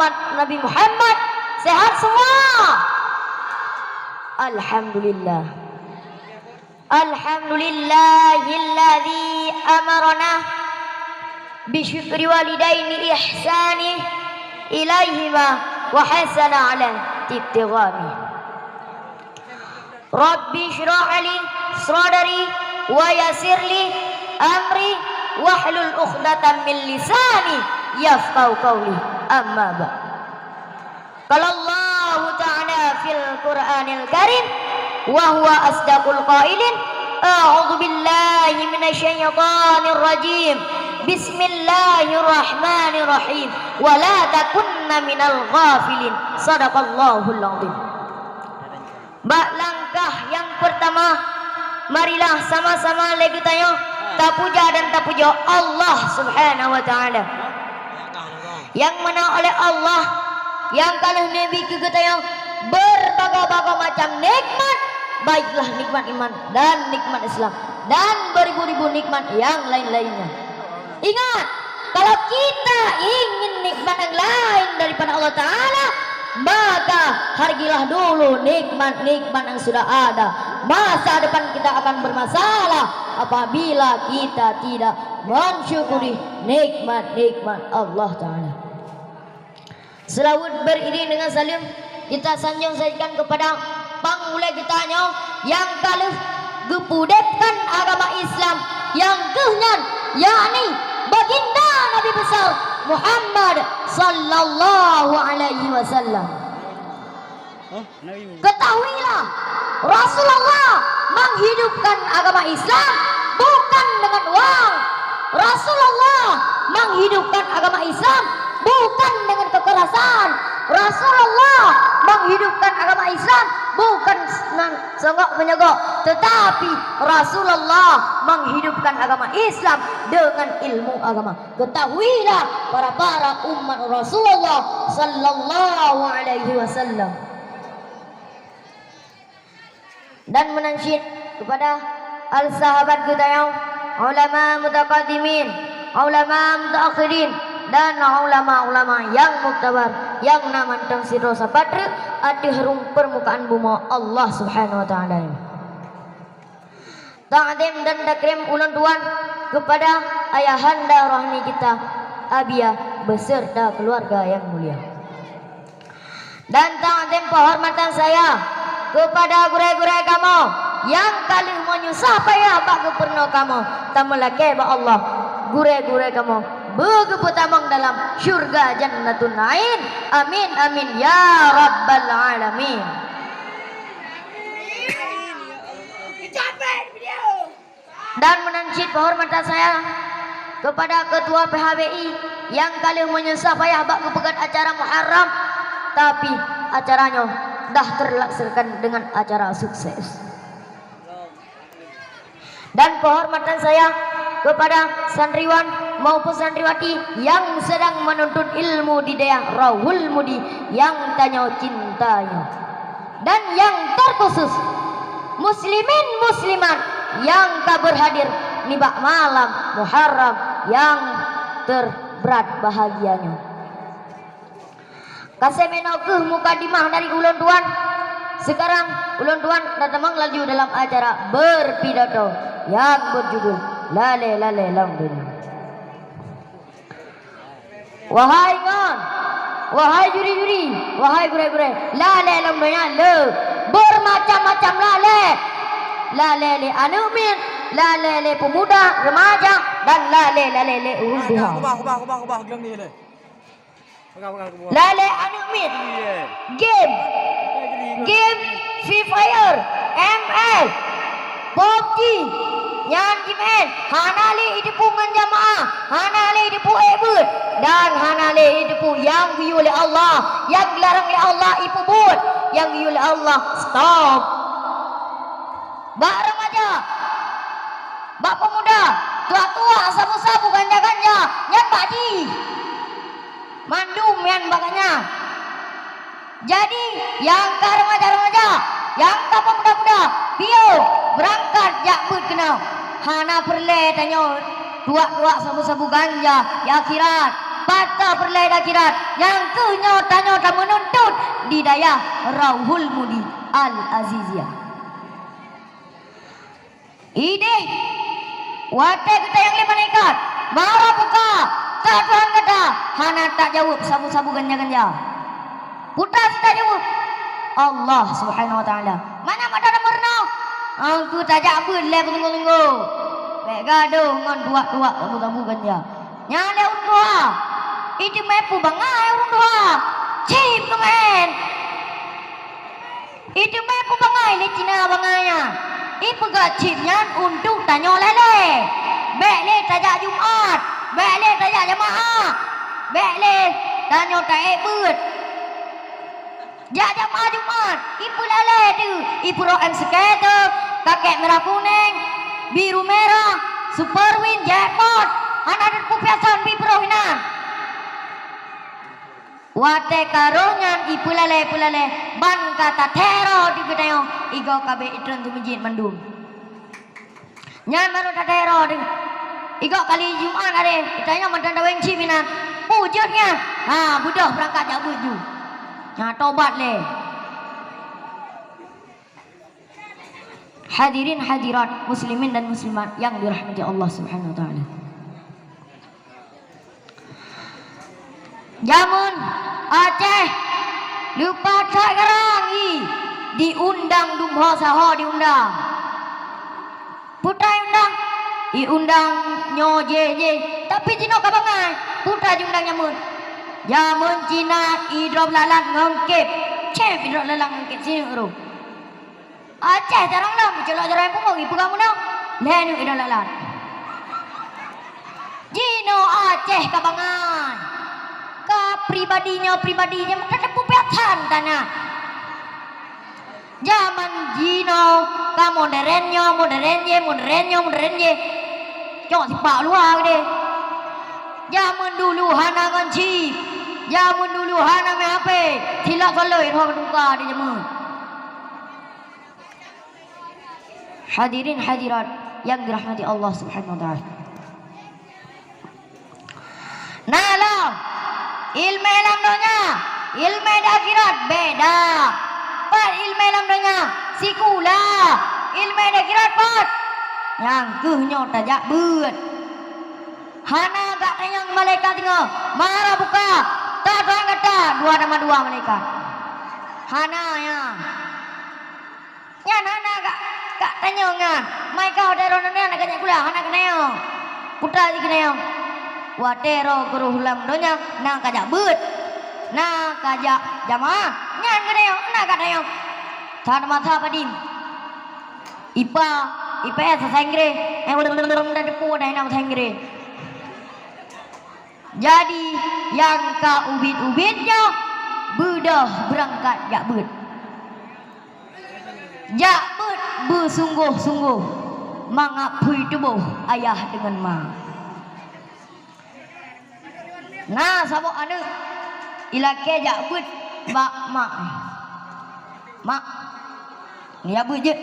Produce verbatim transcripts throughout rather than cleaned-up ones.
Nabi Muhammad, sehat semua? Alhamdulillah. Alhamdulillahilladzi amarana bisyukri walidaini ihsani ilaihima wa hasana ala tibti ghami. Rabbi shrah li sadri wa yassir li amri wahlul uqdatam min lisani yafqahu qawli. Amma ba'd. Qala Allahu ta'ala fil Qur'anil Karim wa huwa asdaqul qailin. A'udzu billahi minasy syaithanir rajim. Bismillahirrahmanirrahim. Wa la takunna minal ghafilin. Sadaqallahul azim. Bak langkah nyang peurtama, marilah sama-sama lé geutanyoe tapuja dan tapujoe Allah Subhanahu wa Ta'ala. Nyang mana oleh Allah nyang ka lheueh neubi keu geutanyoe beurbagoe-bagoe macam nikmat, baiklah nikmat iman dan nikmat Islam dan beuribu-ribu nikmat nyang laén-laénnya. Ingat, kalau kita ingin nikmat yang lain daripada Allah Ta'ala, maka hargilah dulu nikmat-nikmat yang sudah ada. Masa depan kita akan bermasalah apabila kita tidak mensyukuri nikmat-nikmat Allah Ta'ala. Seulaweuet beriring dengan saleuem kita sanjong sajikan kepada panghulèe geutanyoe nyang ka lheueh geupeudebkan agama Islam, nyang geuh nyan, yakni Baginda Nabi Besar Muhammad sallallahu alaihi wasallam. Ketahuilah, Rasulullah menghidupkan agama Islam bukan dengan uang. Rasulullah menghidupkan agama Islam bukan dengan kekerasan. Rasulullah menghidupkan agama Islam bukan dengan songok menyogok, tetapi Rasulullah menghidupkan agama Islam dengan ilmu agama. Ketahuilah, para-para umat Rasulullah sallallahu alaihi wasallam. Dan meunan cit kepada al-sahabat geutanyoe, ulama mutaqaddimin, ulama mutaakhirin, dan ulama-ulama nyang muktabar nyang na mantong sidroe sapat treuk ateueh rhueng peurmukaan bumoe Allah Subhanahu wa Ta'ala nyoe. Takzim dan takrim ulôn tuan kepada ayahanda rohani kita, Abiya, beserta keluarga yang mulia. Dan takzim penghormatan saya kepada gurèe-gurèe kamoe nyang ka lheueh meunyoe susah payah bak geupeurunoe kamoe, tameulakèe bak Allah, gurèe-gurèe kamoe beugeupeutamong dalam syurga Jannatun Na'im. Amin, amin, ya rabbal alamin. Dan meunan cit penghormatan saya kepada Ketua P H B I nyang ka lheueh meunyoe susah payah bak geupeugèt acara Muharram, tapi acara nyoe dah terlaksanakan dengan acara sukses. Dan penghormatan saya kepada santriwan maupun santriwati yang sedang menuntut ilmu di dayah Rauhul Mudi yang tanyoe cinta nyoe. Dan yang terkhusus, muslimin muslimat nyang ka berhadir nibak malam Muharram nyang terberat bahagia nyoe. Ka seumeunyoe keuh mukadimah dari ulôn tuan. Sekarang ulôn tuan tatamong laju dalam acara berpidato yang berjudul Lalé-lalé lam donya. Wahai ngon, wahai juri-juri, wahai gurèe-gurèe, lalé lam donya le bermacam-macam lalé. Lalé lé aneuk miet, lalé lé pemuda, remaja, dan lalé-lalé lé ureueng tuha. Ubah, ubah, ubah, ubah, ubah, geulong ni le. Pegang, pegang, ubah. Lalé aneuk miet. Iya. Game. Game Free Fire, M L, PUBG, nyan jimaén, hana lé jiteupeue ngon jamaah, hana lé jiteupeue ék beuet, dan hana lé jiteupeue nyang geuyue lé Allah, nyang geularang lé Allah jipeubuet, nyang geuyue lé Allah stop. Bak remaja, bak pemuda, tuha-tuha, sabu-sabu, ganja-ganja, nyan bak jih. Mandum nyan bak gobnyan. Jadi, nyang ka remaja-remaja, nyang ka pemuda-pemuda, piôh beurangkat jak beuet keunoe. Hana peureulèe tanyoe tuha-tuha sabu-sabu ganja di akhirat. Ata peureulée di akhirat, nyang keuh nyoe tanyoe tameununtut di dayah Rauhul Mudi Al-Aziziyah. Ideh, watée geutanyong lé malaikat, "Man Rabbuka?" "Soe Tuhan gata?" Hana tajaweueb sabu-sabu ganja-ganja. Peue ta jijaweueb? Allah Subhanahu wa Taala. Manyang mata na meurunoe? Engkeu tajak beuet lé peungeulunggu. Bék gadôh ngon tuak-tuak sabu-sabu ganja. Nyan lé ureuëng tuha. Iteumé peue bangai ureuëng tuha? Cit keumaén. Iteumé peue bangai lé Cina bangai nyan? Ipeugah cit nyan untuk tanyoe lalée. Bék lé tajak Jumat, bék lé tajak jamaah, bék lé tanyoe taék beuet. Jak jamaah Jumat, ipeulalée deuh, ipeuroh M C K teuh, kakek merah kunéng, biru merah, super win, jackpot, hana teupeue piasan bipeuroh inan. Watée ka roh nyan ipeulalée-peulalée, ban ka tathée roh di geutanyoe, igoe ka bék itreun seumeujid mandum. Nyan barô tathée roh deuh. Igoe kali Jumat aré, geutanyoe mantong daweng cit meunan. Peue jeuet nyan? Ha, beudôh beurangkat jak beuet ju. Ha, tobat lé. Hadirin hadirat, muslimin dan muslimat yang dirahmati Allah Subhanahu wa Taala. Jameun Aceh leupah that garang, i diundang dum ho saho diundang. Peue ta iundang? Iundang nyoe jéh-jéh, tapi jinoe ka bangai. Peue ta jiundang jameun? Jameun Cina idrob lalat ngon kép. Cép idrob lalat ngon kép sineuk roh. Aceh carông lom, icolok jaroe punggong, ipeugah meunoe, lhée neuk idong lalat. Jinoe Aceh ka bangai. Ka pribadi nyoe, pribadi nyoe, meutateupeue piasan tanah. Jaman jinoe ka moderen nyoe, moderen jéh, moderen nyoe, moderen jéh. Cok sipak luwa deh. Jameun dulu hana ngon chip. Jameun dulu hana meuhapé. Silap saloi roh teuka di jameun. Hadirin hadirat yang dirahmati Allah Subhanahu wa Taala. Nah, lom, ileumé lam donya, ileumé di akhirat beda. Pat ileumé lam donya? Sikula. Ileumé di akhirat pat? Nyang keuh nyoe tajak beuet. Hana gak tanyong malaikat singoh, "Man Rabbuka?" "Soe Tuhan gata?" Dua nama dua malaikat. Hana nyan. Nyan hana gak, gak tanyong nyan. Mai ka watée roh nyan na kajak sikula, hana keunayong. Peue ta jikeunayong? Watée roh keu roh lam donya, na kajak beuet, na kajak jamaah, nyan keunayong, na gak tanyong. That masa padum. Ipa, ipa sa Inggréh. Eh, udah depu dah na bahasa Inggréh. Jadi, nyang ka ubit-ubit nyoe, beudôh beurangkat jak beuet. Jak beuet beusunggoh-sunggoh, mangat phui tuboh ayah deungon ma. Na saboh aneuk ilakée jak beuet bak mak. "Mak, jak beuet jeuet."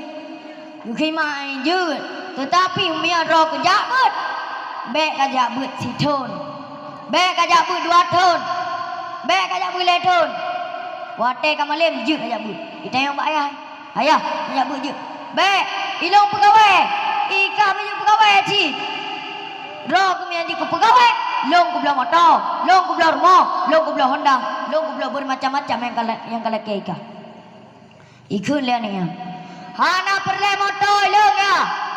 Geukheun mak jeuet, teutapi meunyoe droe keu jak beuet, bék kajak beuet sithon, bék kajak beuet dua thon, bék kajak beuet lhée thon. Watée ka malém jeuet kajak beuet. Itanyong bak ayah. "Ayah, jak beuet jeuet." "Bék, ilôn peugawée." "I kah meunyoe peugawée cit?" "Droe keuh meunyoe jeuet keu peugawée, lôn kubloe moto, lôn kubloe rumoh, lôn kubloe honda, lôn kubloe beumacam-macam nyang ka la-, nyang ka lakée i kah." Ikheun lé aneuk nyan, "Hana peureulée moto ilôn ya,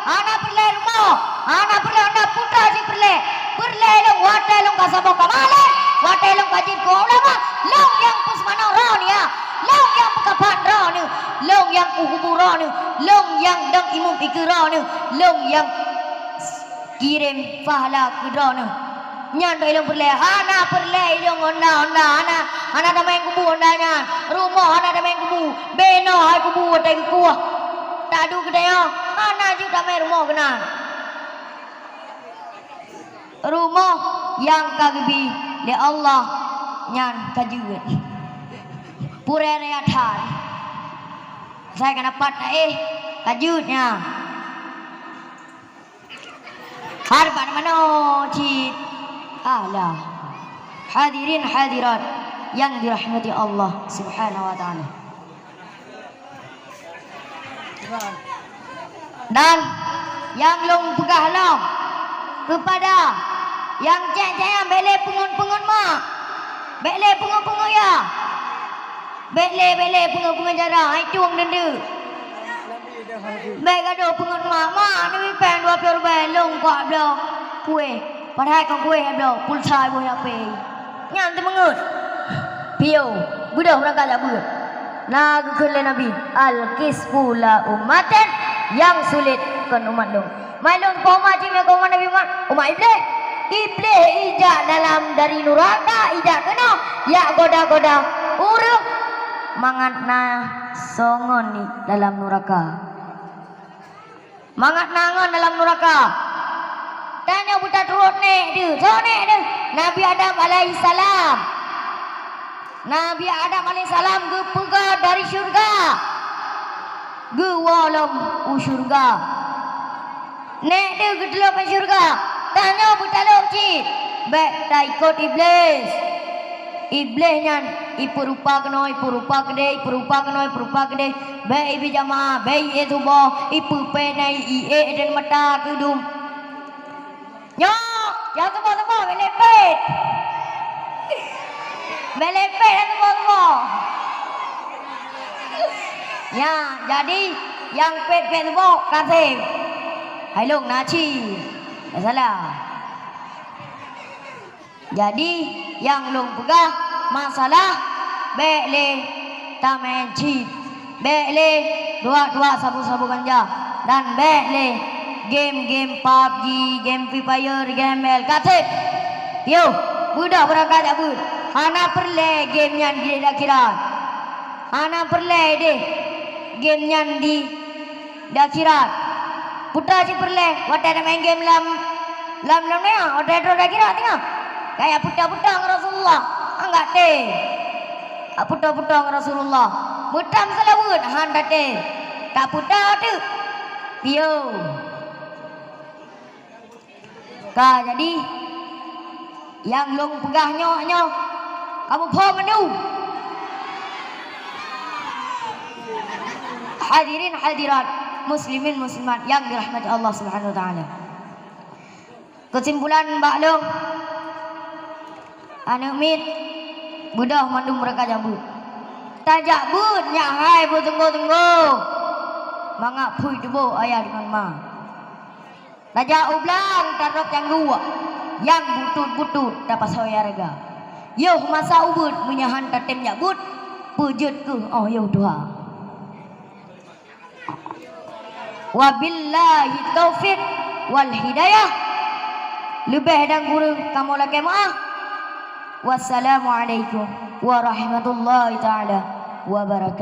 hana peureulée rumoh, hana peureulée honda, peue ta jipeureulée. Peureulée ilôn watée ilôn ka saboh ka malém, watée ilôn ka jeuet keu ulama, lôn nyang peuseumanö droeneuh ya, lôn nyang peukapan droeneuh, lôn nyang peukubu droeneuh, lôn nyang dong imum ikeue droeneuh, lôn nyang kirém pahala keu droeneuh." Nyan ilôn peureulée, hana peureulée ilôn honda-honda, hana, hana tamé kubu honda nyan. Rumoh hana tamé kubu, binoe hai kubu watée geukueh. Taduek geutanyoe, hana jeuet tamé rumoh keunan. Rumoh nyang ka geubri lé Allah nyan ka jeuet. Purée raya that. Sai ka dapat taéh, ka jeuet nyan. Hareup bak manoe cit. Alah. Hadirin hadirat yang dirahmati Allah Subhanahu wa Ta'ala. Dan nyang lôn peugah lom keupada nyang cék-cék nyan, bék lé peungeut-peungeut mak, bék lé peungeut-peungeut yah, bék lé, bék lé peungeut-peungeut jaroe, hai tueng deundeue. Bék gadôh peungeut mak, mak neubi péng dua ploh ribèe, lôn kuat bloe kueh. Padahai kon kueh bloe, pulsa boh H P. Nyan teumeungeut. Piôh, beudôh beurangkat jak beuet. Na geukheun lé Nabi, "Al-kisfu la ummatin," nyang sulet kon umat lôn. Mai lôn po umat jih, meuko umat Nabi Muhammad, umat Iblih. Iblih ijak dalam dari nuraka, ijak keunoe, jak goda-goda ureueng mangat na soe ngon dalam nuraka. Mangat na ngon dalam nuraka. Tanyoe beutaturot nèk deuh. Soe nèk deuh? Nabi Adam alaihissalam. Nabi Adam alaihissalam geupeugöt dari syeuruga, geuwoe lom u syeuruga. Nèk deuh geuteulheueh bak syeuruga, tanyoe beutalok cit, bèk taikot Iblih. Iblih nyan ipeurupa keunoe, ipeurupa keudeh, ipeurupa keunoe, ipeurupa keudeh, bèk ibi jamaah, bèk ié tuboh, ipeupèe na ié deungon mata keudum. Nyoe, nyang tuboh-tuboh bèk lé pèt. Bèk lé pèt nyang tuboh-tuboh. Ya, jadi nyang pèt-pèt tuboh kaseb. Hai lôn na cit. Tak salah. Jadi, nyang lôn peugah masalah bèk lé tamèn chip, bèk lé duek-duek sabu-sabu ganja, dan bèk lé game-game PUBG, game Free Fire, game L K T. Yoh, beudôh beurangkat jak beuet. Hana peureulèe game nyan di akhirat. Hana peureulèe deh game nyan di di akhirat. Peue ta cit peureulèe watèe na main game lam, lam, lam dunia, watèe trôh di akhirat teungoh. Kaya peutang-peutang ngon Rasulullah, anggak teh. Peutang-peutang ngon Rasulullah. Meutam seulaweuet han tatém. Tak peutang teuk. Piôh. Ka jadi, nyang lôn peugah nyoe, nyoe kamoe phom mandum. Hadirin hadirat, muslimin muslimat yang dirahmati Allah Subhanahu wa Taala. Keusimpulan bak lôn, aneuk miet, beudôh mandum beurangkat jak beuet. Tajak beuet nyak hai beuteunggo-teunggo, mangat phui tuboh ayah deungon ma. Tajak u blang tarok cangguek, nyang butôt-butôt tapasoe hareuga. Yoh masa ubeuet, meunyo han tatém jak beuet, peujeuet kheueh 'oh yoh tuha. Wabillahi taufiq wal hidayah. Leubeh dan kureueng kamoe lakèe meu'ah. Wassalamualaikum warahmatullahi taala wabarakatuh.